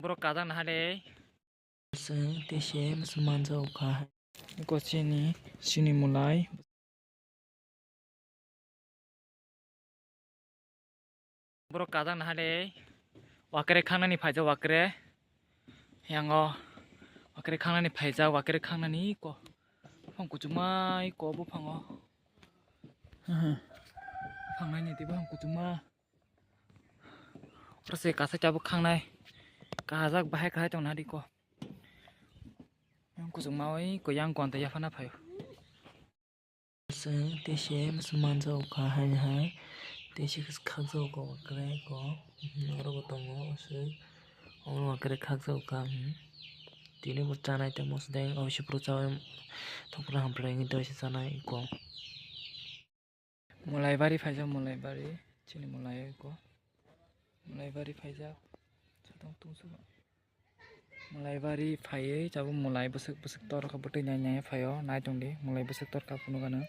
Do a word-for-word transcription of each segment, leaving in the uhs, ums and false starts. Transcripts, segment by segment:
Borok kajak naha de. Chwng tei se musulman jago kha. Eko chini, chini mulai. Borok kajak naha de. Wakre khangnani phaijak wakre. Yango wakre khangnani phaijak, wakre khangnani ko. Buphang kuchukma eko buphango. Buphang naini tei buphang kuchukma. Oro se kasa tabuk khangnai. Kahajak bahai kahai tongna di ko. Yang kuchukma oi ko yang konta yaphana phaio. Chwng tei se musulman jago kha haini hai. Tei se khakjago ko kwrwi ko. Oro bo tongo aswk. Oro bo kwrwi khakjago kha. Tini bo chanai tongmo se deng. Obo se phuru chaui thopra hamphra wngwi tei se chanai ko. Mulai bari phaijak, mulai bari, chini mulai eko. Mulai bari phaijak, satong tungsu. Mulai bari phaiwi tabuk mulai bwswk bwswk torkha, bwtwi nai nai phaio, nai tongdi, mulai bwswk torkha phunukgano.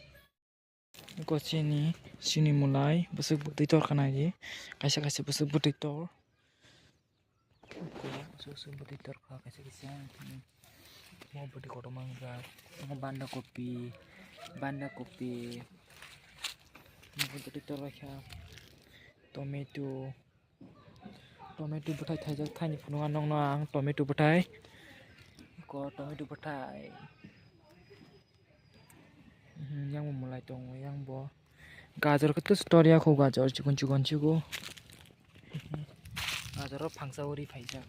Eko chini, chini mulai bwswk bwtwi torkha naidi, kaisa kaisa bwswk bwtwi tor. Uso uso bwtwi torkha kaisa kaisa. Mo bwtwi kotorma wngjak. Mo banda kopi, banda kopi. Mo bwtwi torkha. Tomato. Tomato bwthai thaijak thaini phunukgo nokno ang tomato bwthai. Ko tomato bwthai. Mhm, yang bo mwlai tongo, yang bo. Gajor khe tus tor ya kho, gajor chikon chikon chigo. Gajor o phangsa uri phaijak.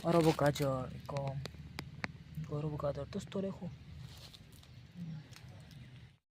Oro bo gajor kom. Oro bo gajor tus tor ya kho.